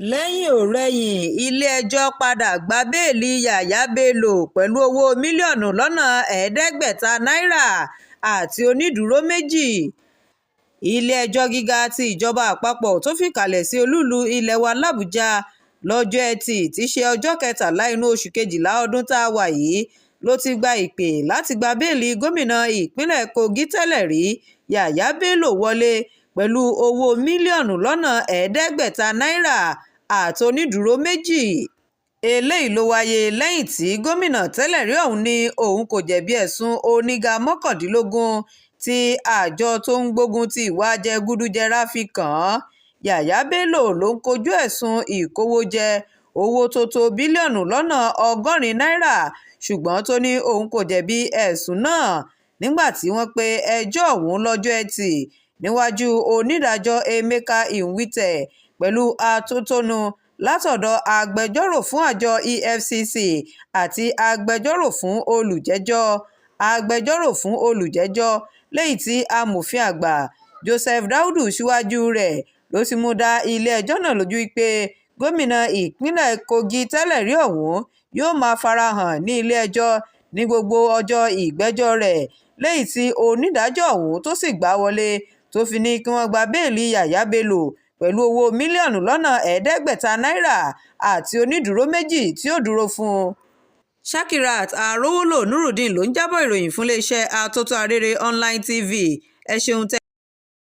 Lẹ́yìn-ọ̀-rẹyìn, ilé-ẹjọ́ padà gba bẹ́ẹ́lí yàyà bello pẹ̀lú owó mílíọ̀nù lọ́nà ẹ̀ẹ́dẹ́gbẹ̀ta náírà àti onídùúró méjì. Ilé-ẹjọ́ gíga ti ìjọba àpapọ̀ tó fìkàlẹ̀ sí olúùlú ilé wa làbújá lọ́jọ́ etí tí í ṣe ọjọ́ kẹtàlá inú oṣù kejìlá ọdún tá a wà yìí ló ti gba ìpè láti gba bẹ́ẹ́lí gómìnà ìpínlẹ̀ kogi tẹ́lẹ̀ rí yàyà bello wọlé pẹ̀lú owó mílíọ̀nù lọ́nà ẹ̀ẹ́dẹ́gbẹ̀ta náírà àti onídùúró méjì. Eléyìí ló wáyé lẹ́yìn tí gómìnà tẹ́lẹ̀rí ọ̀hún ní òun kò jẹ̀bi ẹ̀sùn oníga mọ́kàndínlógún tí àjọ tó ń gbógun ti ìwà jẹgúdújẹrá fi kàn án. Yàyà bello ló ń kojú ẹ̀sùn ìkówójẹ owó tó tó bílíọ̀nù lọ́nà ọgọ́rin náírà, ṣùgbọ́n tó ní òun kò jẹ̀bi ẹ̀sùn náà nígbà tí wọ́n pe ẹjọ́ ọ̀hún lọ́jọ́ etí níwájú onídàájọ́ emeka nwite pẹ̀lú atótónu látọ̀dọ̀ agbẹjọ́rò fún àjọ efcc àti agbẹjọ́rò fún olùjẹ́jọ́ agbẹjọ́rò fún olùjẹ́jọ́ lẹ́yìn tí amòfin àgbà joseph dáúdú síwájú rẹ̀ ló ti mú dá ilé-ẹjọ́ náà lójú pé gómìnà ìpínlẹ̀ kogi tẹ́lẹ̀rí ọ̀hún yóò máa fara hàn ní ilé-ẹjọ́ ní gbogbo ọjọ́ ìgbẹ́jọ́ rẹ̀, lẹ́yìn tí onídàájọ́ ọ̀hún tó sì gbà á wọlé tó fi ní kí wọ́n gba bẹ́ẹ́lí yàyà bello pẹ̀lú owó mílíọ̀nù lọ́nà ẹ̀ẹ́dẹ́gbẹ̀ta náírà àti onídùúró méjì tí yóò dúró fún un. Shakirat Arowolo Nurudeen ló ń jábọ̀ ìròyìn fún iléeṣẹ́ Atótó Arére Online TV. Ẹ ṣeun tẹ́.